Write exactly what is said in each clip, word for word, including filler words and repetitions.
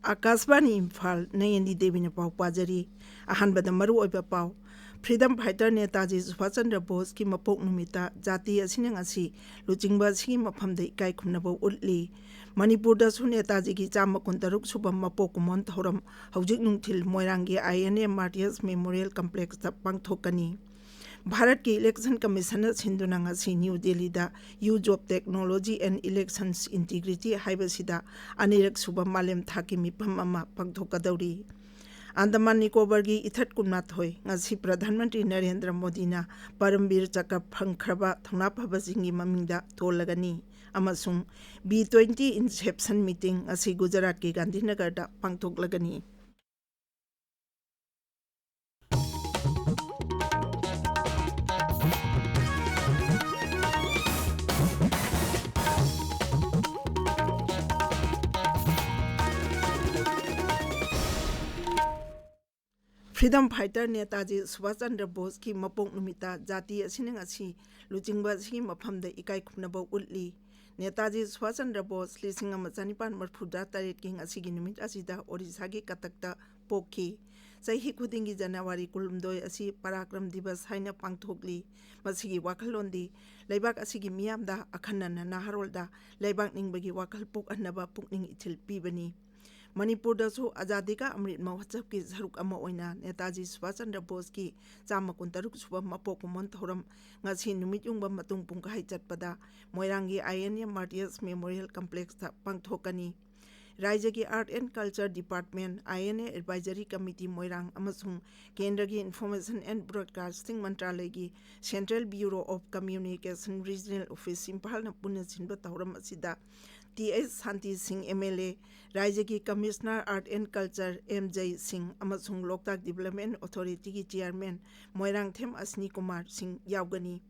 ꯑꯀꯥꯁꯕꯥꯅꯤ ꯏꯝꯐꯥꯜ, ꯅꯌꯦꯟꯗꯤ ꯗꯦꯕꯤꯅ ꯄꯥꯎ ꯄꯥꯖꯔꯤ꯫ ꯑꯍꯥꯟꯕꯗ ꯃꯔꯨꯑꯣꯏꯕ ꯄꯥꯎ꯫ Freedom fighter ꯅꯦꯇꯥꯖꯤ ꯁꯨꯚꯥꯁ ꯆꯟꯗ꯭ꯔ ꯕꯣꯁꯀꯤ ꯃꯄꯣꯛ ꯅꯨꯃꯤꯠꯇ ꯖꯥꯇꯤ ꯑꯁꯤꯅ ꯉꯁꯤ ꯂꯨꯆꯤꯡꯕ ꯑꯁꯤꯒꯤ ꯃꯐꯝꯗ ꯏꯀꯥꯏ ꯈꯨꯝꯅꯕ ꯎꯠꯂꯤ꯫ ꯃꯅꯤꯄꯨꯔꯗꯁꯨ ꯅꯦꯇꯥꯖꯤꯒꯤ ꯆꯥꯝꯃ ꯀꯨꯟꯇꯔꯨꯛ ꯁꯨꯕ ꯃꯄꯣꯛ ꯀꯨꯝꯑꯣꯟ ꯊꯧꯔꯝ ꯍꯧꯖꯤꯛ ꯅꯨꯡꯊꯤꯜ ꯃꯣꯏꯔꯥꯡꯒꯤ I N A Martyrs Memorial Complexꯇ ꯄꯥꯡꯊꯣꯛꯀꯅꯤ꯫ ꯚꯥꯔꯠꯀꯤ Election Commissionꯅ ꯁꯤꯟꯗꯨꯅ ꯉꯁꯤ ꯅ꯭ꯌꯨ ꯗꯦꯜꯂꯤꯗ Use of Technology and Elections Integrity ꯍꯥꯏꯕꯁꯤꯗ ꯑꯅꯤꯔꯛ ꯁꯨꯕ ꯃꯥꯂꯦꯝ ꯊꯥꯛꯀꯤ ꯃꯤꯐꯝ ꯑꯃ ꯄꯥꯡꯊꯣꯛꯀꯗꯧꯔꯤ꯫ ꯑꯟꯗꯃꯥꯟ ꯅꯤꯀꯣꯕꯔꯒꯤ ꯏꯊꯠ ꯀꯨꯟꯃꯥꯊꯣꯏ ꯉꯁꯤ ꯄ꯭ꯔꯙꯥꯟ ꯃꯟꯇ꯭ꯔꯤ ꯅꯔꯦꯟꯗ꯭ꯔ ꯃꯣꯗꯤꯅ ꯄꯔꯝꯕꯤꯔ ꯆꯀ꯭ꯔ ꯐꯪꯈ꯭ꯔꯕ ꯊꯧꯅꯥ ꯐꯕꯁꯤꯡꯒꯤ ꯃꯃꯤꯡꯗ ꯊꯣꯜꯂꯒꯅꯤ ꯑꯃꯁꯨꯡ B twenty Inception Meeting ꯉꯁꯤ ꯒꯨꯖꯔꯥꯠꯀꯤ ꯒꯥꯟꯙꯤꯅꯒꯔꯗ ꯄꯥꯡꯊꯣꯛꯂꯒꯅꯤ꯫ Freedom fighter ꯅꯦꯇꯥꯖꯤ ꯁꯨꯚꯥꯁ ꯆꯟꯗ꯭ꯔ ꯕꯣꯁꯀꯤ ꯃꯄꯣꯛ ꯅꯨꯃꯤꯠꯇ ꯖꯥꯇꯤ ꯑꯁꯤꯅ ꯉꯁꯤ ꯂꯨꯆꯤꯡꯕ ꯑꯁꯤꯒꯤ ꯃꯐꯝꯗ ꯏꯀꯥꯏ ꯈꯨꯝꯅꯕ ꯎꯠꯂꯤ꯫ ꯅꯦꯇꯥꯖꯤ ꯁꯨꯚꯥꯁ ꯆꯟꯗ꯭ꯔ ꯕꯣꯁ ꯂꯤꯁꯤꯡ ꯑꯃ ꯆꯅꯤꯄꯥꯟ ꯃꯔꯤꯐꯨꯇꯔꯦꯠꯀꯤ ꯉꯁꯤꯒꯤ ꯅꯨꯃꯤꯠ ꯑꯁꯤꯗ ꯑꯣꯔꯤꯁꯥꯒꯤ ꯀꯇꯛꯇ ꯄꯣꯛꯈꯤ꯫ ꯆꯍꯤ ꯈꯨꯗꯤꯡꯒꯤ ꯖꯅꯋꯥꯔꯤ ꯀꯨꯟꯍꯨꯝꯗꯣꯏ ꯑꯁꯤ ꯄꯔꯥꯀ꯭ꯔꯝ ꯗꯤꯕꯁ ꯍꯥꯏꯅ ꯄꯥꯡꯊꯣꯛꯂꯤ꯫ ꯃꯁꯤꯒꯤ ꯋꯥꯈꯜꯂꯣꯟꯗꯤ ꯂꯩꯕꯥꯛ ꯑꯁꯤꯒꯤ ꯃꯤꯌꯥꯝꯗ, ꯑꯈꯟꯅꯅ ꯅꯍꯥꯔꯣꯜꯗ ꯂꯩꯕꯥꯛ ꯅꯤꯡꯕꯒꯤ ꯋꯥꯈꯜ ꯄꯣꯛꯍꯟꯅꯕ ꯄꯨꯛꯅꯤꯡ ꯏꯊꯤꯜ ꯄꯤꯕꯅꯤ꯫ ꯃꯅꯤꯄꯨꯔꯗꯁꯨ ꯑꯖꯥꯗꯤ ꯀꯥ ꯑꯃ꯭ꯔꯤꯠ ꯃꯍꯣꯠꯁꯕꯀꯤ ꯁꯔꯨꯛ ꯑꯃ ꯑꯣꯏꯅ ꯅꯦꯇꯥꯖꯤ ꯁꯨꯚꯥꯁ ꯆꯟꯗ꯭ꯔ ꯕꯣꯁꯀꯤ ꯆꯥꯝꯃ ꯀꯨꯟꯇꯔꯨꯛ ꯁꯨꯕ ꯃꯄꯣꯛ ꯀꯨꯝꯑꯣꯟ ꯊꯧꯔꯝ ꯉꯁꯤ ꯅꯨꯃꯤꯠ ꯌꯨꯡꯕ ꯃꯇꯨꯡ ꯄꯨꯡꯈꯥꯏ ꯆꯠꯄꯗ ꯃꯣꯏꯔꯥꯡꯒꯤ I N A Martyrs Memorial Complexꯇ ꯄꯥꯡꯊꯣꯛꯀꯅꯤ꯫ ꯔꯥꯏꯖ꯭ꯌꯒꯤ Art and Culture Department, I N A Advisory Committee ꯃꯣꯏꯔꯥꯡ ꯑꯃꯁꯨꯡ ꯀꯦꯟꯗ꯭ꯔꯒꯤ Information and Broadcasting ꯃꯟꯇ꯭ꯔꯥꯂꯌꯒꯤ Central Bureau of Communication Regional Office ꯏꯝꯐꯥꯜꯅ ꯄꯨꯟꯅ ꯁꯤꯟꯕ ꯊꯧꯔꯝ ꯑꯁꯤꯗ T H ꯁꯥꯟꯇꯤ ꯁꯤꯡ M L A, ꯔꯥꯏꯖ꯭ꯌꯒꯤ Commissioner Art and Culture M J ꯁꯤꯡ ꯑꯃꯁꯨꯡ ꯂꯣꯛꯇꯥꯛ Development Authorityꯒꯤ Chairman ꯃꯣꯏꯔꯥꯡꯊꯦꯝ ꯑꯁꯅꯤ ꯀꯨꯃꯥꯔ ꯁꯤꯡ ꯌꯥꯎꯒꯅꯤ꯫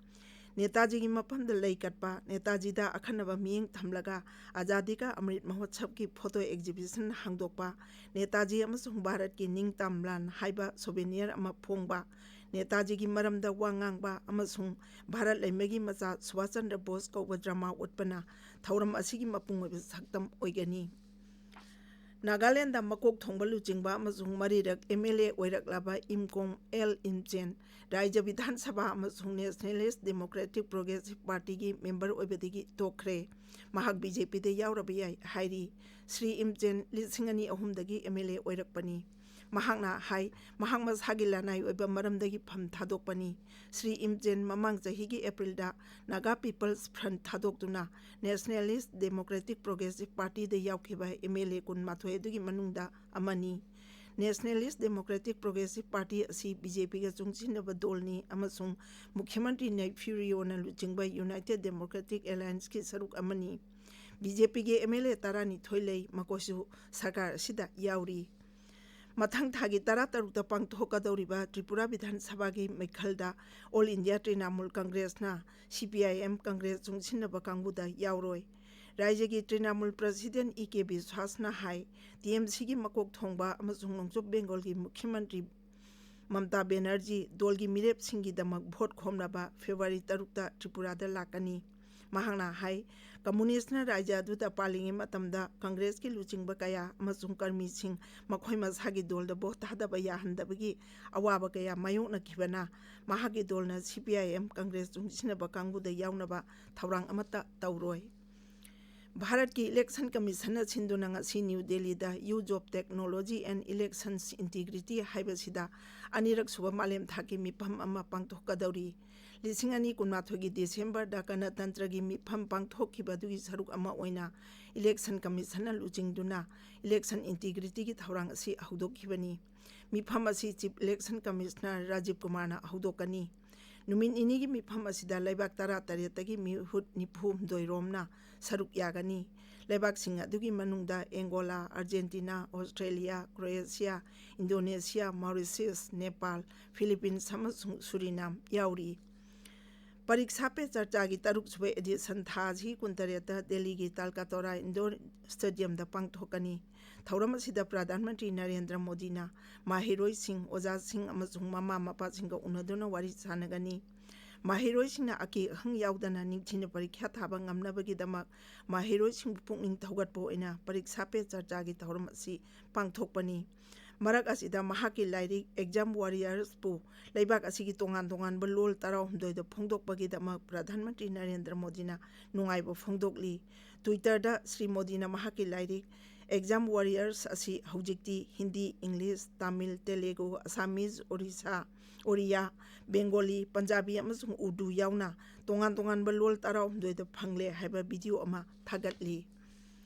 ꯅꯦꯇꯥꯖꯤꯒꯤ ꯃꯐꯝꯗ ꯂꯩ ꯀꯠꯄ, ꯅꯦꯇꯥꯖꯤꯗ ꯑꯈꯟꯅꯕ ꯃꯤꯠꯌꯦꯡ ꯊꯝꯂꯒ ꯑꯖꯥꯗꯤ ꯀꯥ ꯑꯃ꯭ꯔꯤꯠ ꯃꯍꯣꯠꯁꯕꯀꯤ photo exhibition ꯍꯥꯡꯗꯣꯛꯄ, ꯅꯦꯇꯥꯖꯤ ꯑꯃꯁꯨꯡ ꯚꯥꯔꯠꯀꯤ ꯅꯤꯡꯇꯝ ꯂꯥꯟ ꯍꯥꯏꯕ souvenir ꯑꯃ ꯐꯣꯡꯕ, ꯅꯦꯇꯥꯖꯤꯒꯤ ꯃꯔꯝꯗ ꯋꯥ ꯉꯥꯡꯕ ꯑꯃꯁꯨꯡ ꯚꯥꯔꯠ ꯂꯩꯃꯒꯤ ꯃꯆꯥ ꯁꯨꯚꯥꯁ ꯆꯟꯗ꯭ꯔ ꯕꯣꯁ ꯀꯧꯕ drama ꯎꯠꯄꯅ ꯊꯧꯔꯝ ꯑꯁꯤꯒꯤ ꯃꯄꯨꯡ ꯑꯣꯏꯕ ꯁꯛꯇꯝ ꯑꯣꯏꯒꯅꯤ꯫ ꯅꯥꯒꯥꯂꯦꯟꯗ ꯃꯀꯣꯛ ꯊꯣꯡꯕ ꯂꯨꯆꯤꯡꯕ ꯑꯃꯁꯨꯡ ꯃꯔꯤꯔꯛ ꯑꯦꯝ ꯑꯦꯜ ꯑꯦ ꯑꯣꯏꯔꯛꯂꯕ ꯏꯝꯀꯣꯡ ꯑꯦꯜ ꯏꯝꯆꯦꯟ ꯔꯥꯏꯖ꯭ꯌ ꯕꯤꯙꯥꯟ ꯁꯚꯥ ꯑꯃꯁꯨꯡ ꯅꯦꯁꯅꯦꯂꯤꯁ ꯗꯦꯃꯣꯀ꯭ꯔꯦꯇꯤꯛ ꯄ꯭ꯔꯣꯒ꯭ꯔꯦꯁꯤꯚ ꯄꯥꯔꯇꯤꯒꯤ ꯃꯦꯝꯕꯔ ꯑꯣꯏꯕꯗꯒꯤ ꯇꯣꯛꯈ꯭ꯔꯦ꯫ ꯃꯍꯥꯛ ꯕꯤ ꯖꯦ ꯄꯤꯗ ꯌꯥꯎꯔꯕ ꯌꯥꯏ ꯍꯥꯏꯔꯤ꯫ ꯁ꯭ꯔꯤ ꯏꯝꯆꯦꯟ ꯂꯤꯁꯤꯡ ꯑꯅꯤ ꯑꯍꯨꯝꯗꯒꯤ ꯑꯦꯝ ꯑꯦꯜ ꯑꯦ ꯑꯣꯏꯔꯛꯄꯅꯤ꯫ ꯃꯍꯥꯛꯅ ꯍꯥꯏ, ꯃꯍꯥꯛ ꯃꯁꯥꯒꯤ ꯂꯅꯥꯏ ꯑꯣꯏꯕ ꯃꯔꯝꯗꯒꯤ ꯐꯝ ꯊꯥꯗꯣꯛꯄꯅꯤ꯫ ꯁ꯭ꯔꯤ ꯏꯝꯆꯦꯟ ꯃꯃꯥꯡ ꯆꯍꯤꯒꯤ ꯑꯦꯄ꯭ꯔꯤꯜꯗ ꯅꯥꯒꯥ ꯄꯤꯄꯜꯁ ꯐ꯭ꯔꯟꯠ ꯊꯥꯗꯣꯛꯇꯨꯅ ꯅꯦꯁꯅꯦꯂꯤꯁ꯭ꯠ ꯗꯦꯃꯣꯀ꯭ꯔꯦꯇꯤꯛ ꯄ꯭ꯔꯣꯒ꯭ꯔꯦꯁꯤꯚ ꯄꯥꯔꯇꯤꯗ ꯌꯥꯎꯈꯤꯕ ꯑꯦꯝ ꯑꯦꯜ ꯑꯦ ꯀꯨꯟꯃꯥꯊꯣꯏ ꯑꯗꯨꯒꯤ ꯃꯅꯨꯡꯗ ꯑꯃꯅꯤ꯫ ꯅꯦꯁꯅꯦꯂꯤꯁ꯭ꯠ ꯗꯦꯃꯣꯀ꯭ꯔꯦꯇꯤꯛ ꯄ꯭ꯔꯣꯒ꯭ꯔꯦꯁꯤꯚ ꯄꯥꯔꯇꯤ ꯑꯁꯤ ꯕꯤ ꯖꯦ ꯄꯤꯒ ꯆꯨꯡꯁꯤꯟꯅꯕ ꯗꯣꯜꯅꯤ ꯑꯃꯁꯨꯡ ꯃꯨꯈ꯭ꯌ ꯃꯟꯇ꯭ꯔꯤ ꯅꯦꯐ꯭ꯌꯨ ꯔꯤꯑꯣꯅ ꯂꯨꯆꯤꯡꯕ ꯌꯨꯅꯥꯏꯇꯦꯗ ꯗꯦꯃꯣꯀ꯭ꯔꯦꯇꯤꯛ ꯑꯦꯂꯥꯌꯟꯁꯀꯤ ꯁꯔꯨꯛ ꯑꯃꯅꯤ꯫ ꯕꯤ ꯖꯦ ꯄꯤꯒꯤ ꯑꯦꯝ ꯑꯦꯜ ꯑꯦ ꯇꯔꯥꯅꯤꯊꯣꯏ ꯂꯩ, ꯃꯈꯣꯏꯁꯨ ꯁꯔꯀꯥꯔ ꯑꯁꯤꯗ ꯌꯥꯎꯔꯤ꯫ ꯃꯊꯪ ꯊꯥꯒꯤ ꯇꯔꯥꯇꯔꯨꯛꯇ ꯄꯥꯡꯊꯣꯛꯀꯗꯧꯔꯤꯕ ꯇ꯭ꯔꯤꯄꯨꯔꯥ ꯕꯤꯙꯥꯟ ꯁꯚꯥꯒꯤ ꯃꯤꯈꯜꯗ ꯑꯣꯜ ꯏꯟꯗꯤꯌꯥ ꯇ꯭ꯔꯤꯅꯥꯃꯨꯜ ꯀꯪꯒ꯭ꯔꯦꯁꯅ ꯁꯤ ꯄꯤ ꯑꯥꯏ ꯑꯦꯝ ꯀꯪꯒ꯭ꯔꯦꯁ ꯆꯨꯡꯁꯤꯟꯅꯕ ꯀꯥꯡꯕꯨꯗ ꯌꯥꯎꯔꯣꯏ꯫ ꯔꯥꯏꯖ꯭ꯌꯒꯤ ꯇ꯭ꯔꯤꯅꯥꯃꯨꯜ ꯄ꯭ꯔꯁꯤꯗꯦꯟꯠ ꯏ ꯀꯦ ꯕꯤꯁ꯭ꯋꯥꯁꯅ ꯍꯥꯏ, ꯇꯤ ꯑꯦꯝ ꯁꯤꯒꯤ ꯃꯀꯣꯛ ꯊꯣꯡꯕ ꯑꯃꯁꯨꯡ ꯅꯣꯡꯆꯨꯞ ꯕꯦꯡꯒꯣꯜꯒꯤ ꯃꯨꯈ꯭ꯌ ꯃꯟꯇ꯭ꯔꯤ ꯃꯝꯇꯥ ꯕꯦꯅꯔꯖꯤ ꯗꯣꯜꯒꯤ ꯃꯤꯔꯦꯞꯁꯤꯡꯒꯤꯗꯃꯛ ꯚꯣꯠ ꯈꯣꯝꯅꯕ ꯐꯦꯕ꯭ꯔꯨꯋꯥꯔꯤ ꯇꯔꯨꯛꯇ ꯇ꯭ꯔꯤꯄꯨꯔꯥꯗ ꯂꯥꯛꯀꯅꯤ꯫ ꯃꯍꯥꯛꯅ ꯍꯥꯏ, ꯀꯝꯃꯨꯅꯤꯁ꯭ꯠꯅ ꯔꯥꯏꯖ꯭ꯌ ꯑꯗꯨꯗ ꯄꯥꯜꯂꯤꯉꯩ ꯃꯇꯝꯗ ꯀꯪꯒ꯭ꯔꯦꯁꯀꯤ ꯂꯨꯆꯤꯡꯕ ꯀꯌꯥ ꯑꯃꯁꯨꯡ ꯀꯔꯃꯤꯁꯤꯡ ꯃꯈꯣꯏ ꯃꯁꯥꯒꯤ ꯗꯣꯜꯗ ꯚꯣꯠ ꯊꯥꯗꯕ ꯌꯥꯍꯟꯗꯕꯒꯤ ꯑꯋꯥꯕ ꯀꯌꯥ ꯃꯥꯌꯣꯛꯅꯈꯤꯕꯅ ꯃꯍꯥꯛꯀꯤ ꯗꯣꯜꯅ ꯁꯤ ꯄꯤ ꯑꯥꯏ ꯑꯦꯝ ꯀꯪꯒ꯭ꯔꯦꯁ ꯆꯨꯡꯁꯤꯟꯅꯕ ꯀꯥꯡꯕꯨꯗ ꯌꯥꯎꯅꯕ ꯊꯧꯔꯥꯡ ꯑꯃꯠꯇ ꯇꯧꯔꯣꯏ꯫ ꯚꯥꯔꯠꯀꯤ ꯏꯂꯦꯛꯁꯟ ꯀꯃꯤꯁꯟꯅ ꯁꯤꯟꯗꯨꯅ ꯉꯁꯤ ꯅ꯭ꯌꯨ ꯗꯦꯜꯂꯤꯗ Use of Technology and Elections Integrity ꯍꯥꯏꯕꯁꯤꯗ ꯑꯅꯤꯔꯛ ꯁꯨꯕ ꯃꯥꯂꯦꯝ ꯊꯥꯛꯀꯤ ꯃꯤꯐꯝ ꯑꯃ ꯄꯥꯡꯊꯣꯛꯀꯗꯧꯔꯤ꯫ ꯂꯤꯁꯤꯡ ꯑꯅꯤ ꯀꯨꯟꯃꯥꯊꯣꯏꯒꯤ ꯗꯤꯁꯦꯝꯕꯔꯗ ꯒꯅꯇꯟꯇ꯭ꯔꯒꯤ ꯃꯤꯐꯝ ꯄꯥꯡꯊꯣꯛꯈꯤꯕ ꯑꯗꯨꯒꯤ ꯁꯔꯨꯛ ꯑꯃ ꯑꯣꯏꯅ ꯏꯂꯦꯛꯁꯟ ꯀꯃꯤꯁꯟꯅ ꯂꯨꯆꯤꯡꯗꯨꯅ ꯏꯂꯦꯛꯁꯟ ꯏꯟꯇꯤꯒ꯭ꯔꯤꯇꯤꯒꯤ ꯊꯧꯔꯥꯡ ꯑꯁꯤ ꯍꯧꯗꯣꯛꯈꯤꯕꯅꯤ꯫ ꯃꯤꯐꯝ ꯑꯁꯤ ꯆꯤꯐ ꯏꯂꯦꯛꯁꯟ ꯀꯃꯤꯁꯅꯔ ꯔꯥꯖꯤꯕ ꯀꯨꯃꯥꯔꯅ ꯍꯧꯗꯣꯛꯀꯅꯤ꯫ ꯅꯨꯃꯤꯠ ꯅꯤꯅꯤꯒꯤ ꯃꯤꯐꯝ ꯑꯁꯤꯗ ꯂꯩꯕꯥꯛ ꯇꯔꯥꯇꯔꯦꯠꯇꯒꯤ ꯃꯤꯍꯨꯠ ꯅꯤꯐꯨꯍꯨꯝꯗꯣꯏ ꯔꯣꯝꯅ ꯁꯔꯨꯛ ꯌꯥꯒꯅꯤ꯫ ꯂꯩꯕꯥꯛꯁꯤꯡ ꯑꯗꯨꯒꯤ ꯃꯅꯨꯡꯗ ꯑꯦꯡꯒꯣꯂꯥ, ꯑꯥꯔꯖꯦꯟꯇꯤꯅꯥ, ꯑꯣꯁꯇ꯭ꯔꯦꯂꯤꯌꯥ, ꯀ꯭ꯔꯣꯑꯦꯁꯤꯌꯥ, ꯏꯟꯗꯣꯅꯦꯁꯤꯌꯥ, ꯃꯥꯎꯔꯤꯁꯤꯌꯁ, ꯅꯦꯄꯥꯜ, ꯐꯤꯂꯤꯄꯤꯟꯁ ꯑꯃꯁꯨꯡ ꯁꯨꯔꯤꯅꯥꯝ ꯌꯥꯎꯔꯤ꯫ ꯄꯔꯤꯛꯁꯥ ꯄꯦ ꯆꯔꯆꯥꯒꯤ ꯇꯔꯨꯛ ꯁꯨꯕ ꯑꯦꯗꯤꯁꯟ ꯊꯥ ꯑꯁꯤ ꯀꯨꯟꯇꯔꯦꯠꯇ ꯗꯦꯜꯂꯤꯒꯤ ꯇꯥꯜꯀꯥꯇꯣꯔꯥ ꯏꯟꯗꯣꯔ ꯁ꯭ꯇꯦꯗꯤꯌꯝꯗ ꯄꯥꯡꯊꯣꯛꯀꯅꯤ꯫ ꯊꯧꯔꯝ ꯑꯁꯤꯗ ꯄ꯭ꯔꯙꯥꯟ ꯃꯟꯇ꯭ꯔꯤ ꯅꯔꯦꯟꯗ꯭ꯔ ꯃꯣꯗꯤꯅ ꯃꯍꯩꯔꯣꯏꯁꯤꯡ, ꯑꯣꯖꯥꯁꯤꯡ ꯑꯃꯁꯨꯡ ꯃꯃꯥ ꯃꯄꯥꯁꯤꯡꯒ ꯎꯅꯗꯨꯅ ꯋꯥꯔꯤ ꯁꯥꯟꯅꯒꯅꯤ꯫ ꯃꯍꯩꯔꯣꯏꯁꯤꯡꯅ ꯑꯀꯤ ꯑꯈꯪ ꯌꯥꯎꯗꯅ ꯅꯤꯡꯊꯤꯅ ꯄꯔꯤꯈ꯭ꯌꯥ ꯊꯥꯕ ꯉꯝꯅꯕꯒꯤꯗꯃꯛ ꯃꯍꯩꯔꯣꯏꯁꯤꯡꯕꯨ ꯄꯨꯛꯅꯤꯡ ꯊꯧꯒꯠꯄ ꯑꯣꯏꯅ ꯄꯔꯤꯈ꯭ꯌꯥ ꯄꯦ ꯆꯔꯆꯥꯒꯤ ꯊꯧꯔꯝ ꯑꯁꯤ ꯄꯥꯡꯊꯣꯛꯄꯅꯤ꯫ ꯃꯔꯛ ꯑꯁꯤꯗ ꯃꯍꯥꯛꯀꯤ ꯂꯥꯏꯔꯤꯛ ꯑꯦꯛꯖꯥꯝ ꯋꯥꯔꯤꯌꯔꯁꯄꯨ ꯂꯩꯕꯥꯛ ꯑꯁꯤꯒꯤ ꯇꯣꯉꯥꯟ ꯇꯣꯉꯥꯟꯕ ꯂꯣꯜ ꯇꯔꯥꯍꯨꯝꯗꯣꯏꯗ ꯐꯣꯡꯗꯣꯛꯄꯒꯤꯗꯃꯛ ꯄ꯭ꯔꯙꯥꯟ ꯃꯟꯇ꯭ꯔꯤ ꯅꯔꯦꯟꯗ꯭ꯔ ꯃꯣꯗꯤꯅ ꯅꯨꯡꯉꯥꯏꯕ ꯐꯣꯡꯗꯣꯛꯂꯤ꯫ ꯇ꯭ꯋꯤꯇꯔꯗ ꯁ꯭ꯔꯤ ꯃꯣꯗꯤꯅ ꯃꯍꯥꯛꯀꯤ ꯂꯥꯏꯔꯤꯛ ꯑꯦꯛꯖꯥꯝ ꯋꯥꯔꯤꯌꯔꯁ ꯑꯁꯤ ꯍꯧꯖꯤꯛꯇꯤ ꯍꯤꯟꯗꯤ, ꯏꯪꯂꯤꯁ, ꯇꯥꯃꯤꯜ, ꯇꯦꯂꯦꯒꯨ, ꯑꯁꯥꯃꯤꯖ, ꯑꯣꯔꯤꯁꯥ, ꯑꯣꯔꯤꯌꯥ, ꯕꯦꯡꯒꯣꯂꯤ, ꯄꯟꯖꯥꯕꯤ ꯑꯃꯁꯨꯡ ꯎꯔꯗꯨ ꯌꯥꯎꯅ ꯇꯣꯉꯥꯟ ꯇꯣꯉꯥꯟꯕ ꯂꯣꯜ ꯇꯔꯥꯍꯨꯝꯗꯣꯏꯗ ꯐꯪꯂꯦ ꯍꯥꯏꯕ ꯚꯤꯗꯤꯑꯣ ꯑꯃ ꯊꯥꯒꯠꯂꯤ꯫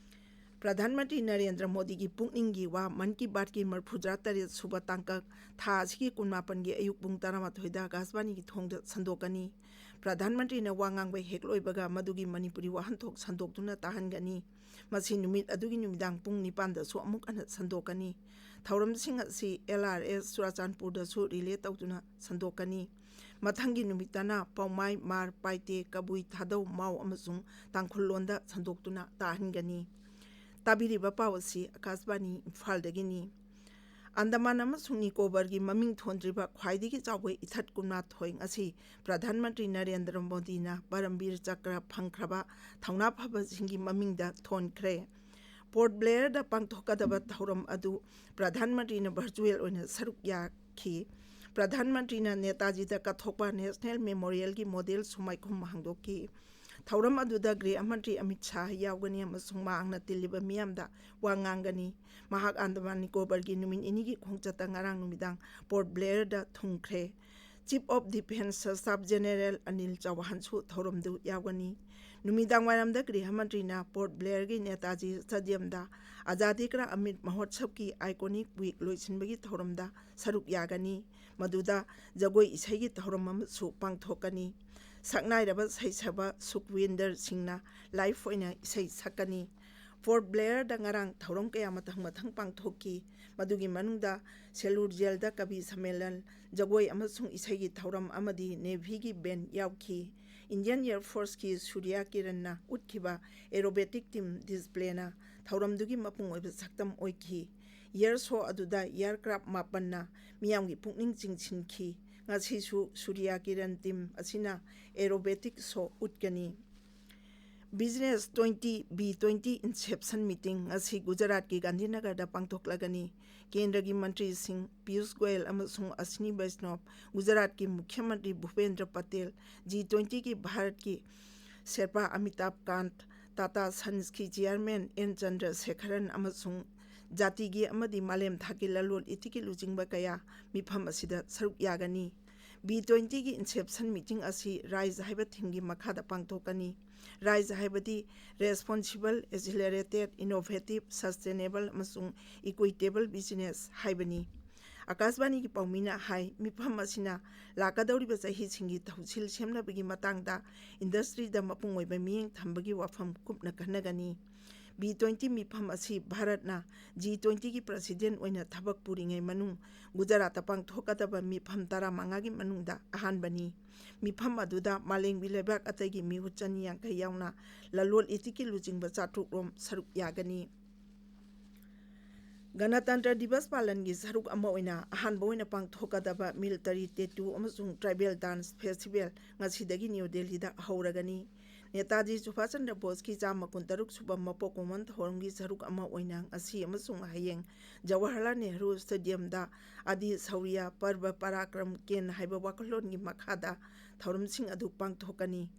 ꯄ꯭ꯔꯙꯥꯟ ꯃꯟꯇ꯭ꯔꯤ ꯅꯔꯦꯟꯗ꯭ꯔ ꯃꯣꯗꯤꯒꯤ ꯄꯨꯛꯅꯤꯡꯒꯤ ꯋꯥ ꯃꯟ ꯀꯤ ꯕꯥꯠꯀꯤ ꯃꯔꯤꯐꯨꯇꯔꯥ ꯇꯔꯦꯠ ꯁꯨꯕ ꯇꯥꯡꯀꯛ, ꯊꯥ ꯑꯁꯤꯒꯤ ꯀꯨꯟꯃꯥꯄꯟꯒꯤ ꯑꯌꯨꯛ ꯄꯨꯡ ꯇꯔꯥꯃꯥꯊꯣꯏꯗ ꯑꯀꯥꯁꯕꯥꯅꯤꯒꯤ ꯊꯣꯡꯗ ꯁꯟꯗꯣꯛꯀꯅꯤ꯫ ꯄ꯭ꯔꯙꯥꯟ ꯃꯟꯇ꯭ꯔꯤꯅ ꯋꯥ ꯉꯥꯡꯕ ꯍꯦꯛ ꯂꯣꯏꯕꯒ ꯃꯗꯨꯒꯤ ꯃꯅꯤꯄꯨꯔꯤ ꯋꯥꯍꯟꯊꯣꯛ ꯁꯟꯗꯣꯛꯇꯨꯅ ꯇꯥꯍꯟꯒꯅꯤ꯫ ꯃꯁꯤ ꯅꯨꯃꯤꯠ ꯑꯗꯨꯒꯤ ꯅꯨꯃꯤꯗꯥꯡ ꯄꯨꯡ ꯅꯤꯄꯥꯟꯗꯁꯨ ꯑꯃꯨꯛ ꯍꯟꯅ ꯁꯟꯗꯣꯛꯀꯅꯤ꯫ ꯊꯧꯔꯝꯁꯤꯡ ꯑꯁꯤ ꯑꯦꯜ ꯑꯥꯔ ꯑꯦꯁ ꯆꯨꯔꯥꯆꯥꯟꯄꯨꯔꯗꯁꯨ ꯔꯤꯂꯦ ꯇꯧꯗꯨꯅ ꯁꯟꯗꯣꯛꯀꯅꯤ꯫ ꯃꯊꯪꯒꯤ ꯅꯨꯃꯤꯠꯇꯅ ꯄꯥꯎꯃꯥꯏ, ꯃꯥꯔ, ꯄꯥꯏꯇꯦ, ꯀꯕꯨꯏ, ꯊꯥꯗꯧ, ꯃꯥꯎ ꯑꯃꯁꯨꯡ ꯇꯥꯡꯈꯨꯜ ꯂꯣꯟꯗ ꯁꯟꯗꯣꯛꯇꯨꯅ ꯇꯥꯍꯟꯒꯅꯤ꯫ ꯇꯥꯕꯤꯔꯤꯕ ꯄꯥꯎ ꯑꯁꯤ ꯑꯀꯥꯁꯕꯥꯅꯤ ꯏꯝꯐꯥꯜꯗꯒꯤꯅꯤ꯫ ꯑꯟꯗꯃꯥꯟ ꯑꯃꯁꯨꯡ ꯅꯤꯀꯣꯕꯔꯒꯤ ꯃꯃꯤꯡ ꯊꯣꯟꯗ꯭ꯔꯤꯕ ꯈ꯭ꯋꯥꯏꯗꯒꯤ ꯆꯥꯎꯕ ꯏꯊꯠ ꯀꯨꯟꯃꯥꯊꯣꯏ ꯉꯁꯤ ꯄ꯭ꯔꯙꯥꯟ ꯃꯟꯇ꯭ꯔꯤ ꯅꯔꯦꯟꯗ꯭ꯔ ꯃꯣꯗꯤꯅ ꯄꯔꯝꯕꯤꯔ ꯆꯀ꯭ꯔ ꯐꯪꯈ꯭ꯔꯕ ꯊꯧꯅꯥ ꯐꯕꯁꯤꯡꯒꯤ ꯃꯃꯤꯡꯗ ꯊꯣꯟꯈ꯭ꯔꯦ꯫ ꯄꯣꯔꯠ ꯕ꯭ꯂꯦꯌꯔꯗ ꯄꯥꯡꯊꯣꯛꯀꯗꯕ ꯊꯧꯔꯝ ꯑꯗꯨ ꯄ꯭ꯔꯙꯥꯟ ꯃꯟꯇ꯭ꯔꯤꯅ ꯚꯔꯆꯨꯑꯦꯜ ꯑꯣꯏꯅ ꯁꯔꯨꯛ ꯌꯥꯈꯤ꯫ ꯄ꯭ꯔꯙꯥꯟ ꯃꯟꯇ꯭ꯔꯤꯅ ꯅꯦꯇꯥꯖꯤꯗ ꯀꯠꯊꯣꯛꯄ ꯅꯦꯁꯅꯦꯜ ꯃꯦꯃꯣꯔꯤꯌꯦꯜꯒꯤ ꯃꯣꯗꯦꯜ ꯁꯨꯃꯥꯏꯈꯨꯝ ꯍꯥꯡꯗꯣꯛꯈꯤ꯫ ꯊꯧꯔꯝ ꯑꯗꯨꯗ ꯒ꯭ꯔꯤꯍ ꯃꯟꯇ꯭ꯔꯤ ꯑꯃꯤꯠ ꯁꯥꯍ ꯌꯥꯎꯒꯅꯤ ꯑꯃꯁꯨꯡ ꯃꯍꯥꯛꯅ ꯇꯤꯜꯂꯤꯕ ꯃꯤꯌꯥꯝꯗ ꯋꯥ ꯉꯥꯡꯒꯅꯤ꯫ ꯃꯍꯥꯛ ꯑꯟꯗꯃꯥꯟ ꯅꯤꯀꯣꯕꯔꯒꯤ ꯅꯨꯃꯤꯠ ꯅꯤꯅꯤꯒꯤ ꯈꯣꯡꯆꯠꯇ ꯉꯔꯥꯡ ꯅꯨꯃꯤꯗꯥꯡ ꯄꯣꯔꯠ ꯕ꯭ꯂꯦꯌꯔꯗ ꯊꯨꯡꯈ꯭ꯔꯦ꯫ Chief of defence staff general Anil ꯆꯧꯍꯥꯟꯁꯨ ꯊꯧꯔꯝꯗꯨ ꯌꯥꯎꯒꯅꯤ꯫ ꯅꯨꯃꯤꯗꯥꯡ ꯋꯥꯏꯔꯝꯗ ꯒ꯭ꯔꯤꯍ ꯃꯟꯇ꯭ꯔꯤꯅ ꯄꯣꯔꯠ ꯕ꯭ꯂꯦꯌꯔꯒꯤ ꯅꯦꯇꯥꯖꯤ ꯁ꯭ꯇꯦꯗꯤꯌꯝꯗ ꯑꯖꯥꯗꯤ ꯀꯥ ꯑꯃ꯭ꯔꯤꯠ ꯃꯍꯣꯠꯁꯕꯀꯤ ꯑꯥꯏꯀꯣꯅꯤꯛ ꯋꯤꯛ ꯂꯣꯏꯁꯤꯟꯕꯒꯤ ꯊꯧꯔꯝꯗ ꯁꯔꯨꯛ ꯌꯥꯒꯅꯤ꯫ ꯃꯗꯨꯗ ꯖꯒꯣꯏ ꯏꯁꯩꯒꯤ ꯊꯧꯔꯝ ꯑꯃꯁꯨ ꯄꯥꯡꯊꯣꯛꯀꯅꯤ꯫ ꯁꯛꯅꯥꯏꯔꯕ ꯁꯩꯁꯛꯄ ꯁꯨꯈꯋꯤꯟꯗꯔ ꯁꯤꯡꯅ ꯂꯥꯏꯚ ꯑꯣꯏꯅ ꯏꯁꯩ ꯁꯛꯀꯅꯤ꯫ ꯄꯣꯔꯠ ꯕ꯭ꯂꯦꯌꯔꯗ ꯉꯔꯥꯡ ꯊꯧꯔꯝ ꯀꯌꯥ ꯃꯊꯪ ꯃꯊꯪ ꯄꯥꯡꯊꯣꯛꯈꯤ꯫ ꯃꯗꯨꯒꯤ ꯃꯅꯨꯡꯗ ꯁꯦꯂꯨꯔ ꯖꯦꯜꯗ ꯀꯕꯤ ꯁꯝꯃꯦꯂꯟ, ꯖꯒꯣꯏ ꯑꯃꯁꯨꯡ ꯏꯁꯩꯒꯤ ꯊꯧꯔꯝ ꯑꯃꯗꯤ ꯅꯦꯚꯤꯒꯤ ꯕꯦꯟ ꯌꯥꯎꯈꯤ꯫ ꯏꯟꯗꯤꯌꯟ ꯑꯦꯌꯔ ꯐꯣꯔꯁꯀꯤ ꯁꯨꯔꯤꯌꯥ ꯀꯤꯔꯟꯅ ꯎꯠꯈꯤꯕ ꯑꯦꯔꯣꯕꯦꯇꯤꯛ ꯇꯤꯝ ꯗꯤꯁꯄ꯭ꯂꯦꯅ ꯊꯧꯔꯝꯗꯨꯒꯤ ꯃꯄꯨꯡ ꯑꯣꯏꯕ ꯁꯛꯇꯝ ꯑꯣꯏꯈꯤ꯫ ꯑꯦꯌꯔ ꯁꯣ ꯑꯗꯨꯗ ꯑꯦꯌꯔꯀ꯭ꯔꯥꯐ ꯃꯥꯄꯟꯅ ꯃꯤꯌꯥꯝꯒꯤ ꯄꯨꯛꯅꯤꯡ ꯆꯤꯡꯁꯤꯟꯈꯤ꯫ ꯉꯁꯤꯁꯨ ꯁꯨꯔꯤꯌꯥ ꯀꯤꯔꯟ ꯇꯤꯝ ꯑꯁꯤꯅ ꯑꯦꯔꯣꯕꯦꯇꯤꯛ ꯁꯣ ꯎꯠꯀꯅꯤ꯫ Business twenty B twenty inception meeting ꯉꯁꯤ ꯒꯨꯖꯔꯥꯠꯀꯤ ꯒꯥꯟꯙꯤꯅꯒꯔꯗ ꯄꯥꯡꯊꯣꯛꯂꯒꯅꯤ꯫ ꯀꯦꯟꯗ꯭ꯔꯒꯤ ꯃꯟꯇ꯭ꯔꯤꯁꯤꯡ ꯄꯤꯌꯨꯁ ꯒꯣꯌꯦꯜ ꯑꯃꯁꯨꯡ ꯑꯁ꯭ꯅꯤ ꯕꯩꯁꯅꯣꯞ, ꯒꯨꯖꯔꯥꯠꯀꯤ ꯃꯨꯈ꯭ꯌ ꯃꯟꯇ꯭ꯔꯤ ꯚꯨꯄꯦꯟꯗ꯭ꯔ ꯄꯇꯦꯜ, ꯖꯤ ꯇ꯭ꯋꯦꯟꯇꯤꯒꯤ ꯚꯥꯔꯠꯀꯤ ꯁꯦꯔꯄꯥ ꯑꯃꯤꯇꯥꯕ ꯀꯥꯟꯠ, ꯇꯥꯇꯥ ꯁꯟꯁꯀꯤ ꯆꯤꯌꯥꯔꯃꯦꯟ ꯑꯦꯟ ꯆꯟꯗ꯭ꯔ ꯁꯦꯈꯔꯟ ꯑꯃꯁꯨꯡ ꯖꯥꯇꯤꯒꯤ ꯑꯃꯗꯤ ꯃꯥꯂꯦꯝ ꯊꯥꯛꯀꯤ ꯂꯂꯣꯟ ꯏꯇꯤꯛꯀꯤ ꯂꯨꯆꯤꯡꯕ ꯀꯌꯥ ꯃꯤꯐꯝ ꯑꯁꯤꯗ ꯁꯔꯨꯛ ꯌꯥꯒꯅꯤ꯫ ꯕꯤ ꯇ꯭ꯋꯦꯟꯇꯤꯒꯤ ꯏꯟꯁꯦꯞꯁꯟ ꯃꯤꯇꯤꯡ ꯑꯁꯤ ꯔꯥꯏꯖ ꯍꯥꯏꯕ ꯊꯤꯝꯒꯤ ꯃꯈꯥꯗ ꯄꯥꯡꯊꯣꯛꯀꯅꯤ꯫ ꯔꯥꯏꯖ ꯍꯥꯏꯕꯗꯤ ꯔꯦꯁꯄꯣꯟꯁꯤꯕꯜ, ꯑꯦꯁꯤꯂꯔꯦꯇꯦꯗ, ꯏꯅꯣꯚꯦꯇꯤꯚ, ꯁꯁꯇꯦꯅꯦꯕꯜ ꯑꯃꯁꯨꯡ ꯏꯀ꯭ꯋꯤꯇꯦꯕꯜ ꯕꯤꯖꯤꯅꯦꯁ ꯍꯥꯏꯕꯅꯤ꯫ ꯑꯀꯥꯁꯕꯥꯅꯤꯒꯤ ꯄꯥꯎꯃꯤꯅ ꯍꯥꯏ, ꯃꯤꯐꯝ ꯑꯁꯤꯅ ꯂꯥꯛꯀꯗꯧꯔꯤꯕ ꯆꯍꯤꯁꯤꯡꯒꯤ ꯊꯧꯁꯤꯜ ꯁꯦꯝꯅꯕꯒꯤ ꯃꯇꯥꯡꯗ ꯏꯟꯗꯁꯇ꯭ꯔꯤꯗ ꯃꯄꯨꯡ ꯑꯣꯏꯕ ꯃꯤꯠꯌꯦꯡ ꯊꯝꯕꯒꯤ ꯋꯥꯐꯝ ꯀꯨꯞꯅ ꯈꯟꯅꯒꯅꯤ꯫ ꯕꯤ ꯇ꯭ꯋꯦꯟꯇꯤ ꯃꯤꯐꯝ ꯑꯁꯤ ꯚꯥꯔꯠꯅ ꯖꯤ ꯇ꯭ꯋꯦꯟꯇꯤꯒꯤ ꯄ꯭ꯔꯁꯤꯗꯦꯟ ꯑꯣꯏꯅ ꯊꯕꯛ ꯄꯨꯔꯤꯉꯩ ꯃꯅꯨꯡ ꯒꯨꯖꯔꯥꯠꯇ ꯄꯥꯡꯊꯣꯛꯀꯗꯕ ꯃꯤꯐꯝ ꯇꯔꯥꯃꯉꯥꯒꯤ ꯃꯅꯨꯡꯗ ꯑꯍꯥꯟꯕꯅꯤ꯫ ꯃꯤꯐꯝ ꯑꯗꯨꯗ ꯃꯥꯂꯦꯝꯒꯤ ꯂꯩꯕꯥꯛ ꯑꯇꯩꯒꯤ ꯃꯤꯍꯨꯠ ꯆꯅꯤ ꯌꯥꯡꯈꯩ ꯌꯥꯎꯅ ꯂꯂꯣꯟ ꯏꯇꯤꯛꯀꯤ ꯂꯨꯆꯤꯡꯕ ꯆꯥꯇ꯭ꯔꯨꯛ ꯔꯣꯝ ꯁꯔꯨꯛ ꯌꯥꯒꯅꯤ꯫ ꯒꯅꯇꯟꯇ꯭ꯔ ꯗꯤꯕꯁ ꯄꯥꯂꯟꯒꯤ ꯁꯔꯨꯛ ꯑꯃ ꯑꯣꯏꯅ ꯑꯍꯥꯟꯕ ꯑꯣꯏꯅ ꯄꯥꯡꯊꯣꯛꯀꯗꯕ ꯃꯤꯂꯤꯇꯔꯤ ꯇꯦꯇꯨ ꯑꯃꯁꯨꯡ ꯇ꯭ꯔꯥꯏꯕꯦꯜ ꯗꯥꯟꯁ ꯐꯦꯁꯇꯤꯚꯦꯜ ꯉꯁꯤꯗꯒꯤ ꯅ꯭ꯌꯨ ꯗꯦꯜꯂꯤꯗ ꯍꯧꯔꯒꯅꯤ꯫ ꯅꯦꯇꯥꯖꯤ ꯁꯨꯚꯥꯁ ꯆꯟꯗ꯭ꯔ ꯕꯣꯁꯀꯤ ꯆꯥꯝꯃ ꯀꯨꯟꯇꯔꯨꯛ ꯁꯨꯕ ꯃꯄꯣꯛ ꯀꯨꯝꯑꯣꯟ ꯊꯧꯔꯝꯒꯤ ꯁꯔꯨꯛ ꯑꯃ ꯑꯣꯏꯅ ꯉꯁꯤ ꯑꯃꯁꯨꯡ ꯍꯌꯦꯡ ꯖꯋꯥꯍꯔꯂꯥꯜ ꯅꯦꯍꯔꯨ ꯁ꯭ꯇꯦꯗꯤꯌꯝꯗ ꯑꯗꯤ ꯁꯧꯔꯤꯌꯥ ꯄꯔꯕ ꯄꯔꯥꯀ꯭ꯔꯝ ꯀꯦꯟ ꯍꯥꯏꯕ ꯋꯥꯈꯜꯂꯣꯟꯒꯤ ꯃꯈꯥꯗ ꯊꯧꯔꯝꯁꯤꯡ ꯑꯗꯨ ꯄꯥꯡꯊꯣꯛꯀꯅꯤ꯫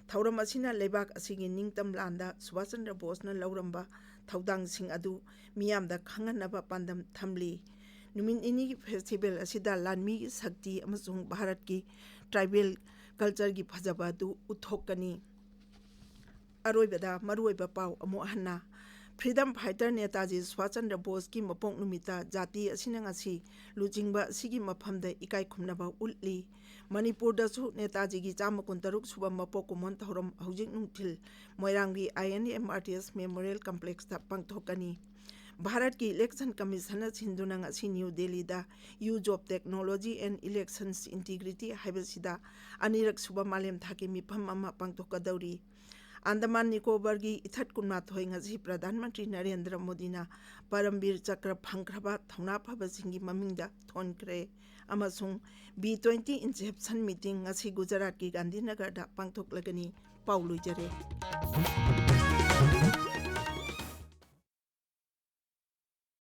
ꯊꯧꯔꯝ ꯑꯁꯤꯅ ꯂꯩꯕꯥꯛ ꯑꯁꯤꯒꯤ ꯅꯤꯡꯇꯝ ꯂꯥꯟꯗ ꯁꯨꯚꯥꯁ ꯆꯟꯗ꯭ꯔ ꯕꯣꯁꯅ ꯂꯧꯔꯝꯕ ꯊꯧꯗꯥꯡꯁꯤꯡ ꯑꯗꯨ ꯃꯤꯌꯥꯝꯗ ꯈꯪꯍꯟꯅꯕ ꯄꯥꯟꯗꯝ ꯊꯝꯂꯤ꯫ ꯅꯨꯃꯤꯠ ꯅꯤꯅꯤꯒꯤ ꯐꯦꯁꯇꯤꯚꯦꯜ ꯑꯁꯤꯗ ꯂꯥꯟꯃꯤꯒꯤ ꯁꯛꯇꯤ ꯑꯃꯁꯨꯡ ꯚꯥꯔꯠꯀꯤ ꯇ꯭ꯔꯥꯏꯕꯦꯜ ꯀꯜꯆꯔꯒꯤ ꯐꯖꯕ ꯑꯗꯨ ꯎꯠꯊꯣꯛꯀꯅꯤ꯫ ꯑꯔꯣꯏꯕꯗ ꯃꯔꯨꯑꯣꯏꯕ ꯄꯥꯎ ꯑꯃꯨꯛ ꯍꯟꯅ꯫ ꯐ꯭ꯔꯤꯗꯝ ꯐꯥꯏꯇꯔ ꯅꯦꯇꯥꯖꯤ ꯁꯨꯚꯥꯁ ꯆꯟꯗ꯭ꯔ ꯕꯣꯁꯀꯤ ꯃꯄꯣꯛ ꯅꯨꯃꯤꯠꯇ ꯖꯥꯇꯤ ꯑꯁꯤꯅ ꯉꯁꯤ ꯂꯨꯆꯤꯡꯕ ꯑꯁꯤꯒꯤ ꯃꯐꯝꯗ ꯏꯀꯥꯏ ꯈꯨꯝꯅꯕ ꯎꯠꯂꯤ꯫ ꯃꯅꯤꯄꯨꯔꯗꯁꯨ ꯅꯦꯇꯥꯖꯤꯒꯤ ꯆꯥꯝꯃ ꯀꯨꯟꯇꯔꯨꯛ ꯁꯨꯕ ꯃꯄꯣꯛ ꯀꯨꯝꯑꯣꯟ ꯊꯧꯔꯝ ꯍꯧꯖꯤꯛ ꯅꯨꯡꯊꯤꯜ ꯃꯣꯏꯔꯥꯡꯒꯤ I N A martyrs memorial ꯀꯝꯄ꯭ꯂꯦꯛꯁꯇ ꯄꯥꯡꯊꯣꯛꯀꯅꯤ꯫ ꯚꯥꯔꯠꯀꯤ ꯏꯂꯦꯛꯁꯟ ꯀꯃꯤꯁꯟꯅ ꯁꯤꯟꯗꯨꯅ ꯉꯁꯤ ꯅ꯭ꯌꯨ ꯗꯦꯜꯂꯤꯗ Use of Technology and Elections Integrity ꯍꯥꯏꯕꯁꯤꯗ ꯑꯅꯤꯔꯛ ꯁꯨꯕ ꯃꯥꯂꯦꯝ ꯊꯥꯛꯀꯤ ꯃꯤꯐꯝ ꯑꯃ ꯄꯥꯡꯊꯣꯛꯀꯗꯧꯔꯤ꯫ ꯑꯟꯗꯃꯥꯟ ꯅꯤꯀꯣꯕꯔꯒꯤ ꯏꯊꯠ ꯀꯨꯟꯃꯥꯊꯣꯏ ꯉꯁꯤ ꯄ꯭ꯔꯙꯥꯟ ꯃꯟꯇ꯭ꯔꯤ ꯅꯔꯦꯟꯗ꯭ꯔ ꯃꯣꯗꯤꯅ ꯄꯔꯝꯕꯤꯔ ꯆꯀ꯭ꯔ ꯐꯪꯈ꯭ꯔꯕ ꯊꯧꯅꯥ ꯐꯕꯁꯤꯡꯒꯤ ꯃꯃꯤꯡꯗ ꯊꯣꯟꯈ꯭ꯔꯦ ꯑꯃꯁꯨꯡ ꯕꯤ ꯇ꯭ꯋꯦꯟꯇꯤ ꯏꯟꯁꯦꯞꯁꯟ ꯃꯤꯇꯤꯡ ꯉꯁꯤ ꯒꯨꯖꯔꯥꯠꯀꯤ ꯒꯥꯟꯙꯤꯅꯒꯔꯗ ꯄꯥꯡꯊꯣꯛꯂꯒꯅꯤ꯫ ꯄꯥꯎ ꯂꯣꯏꯖꯔꯦ꯫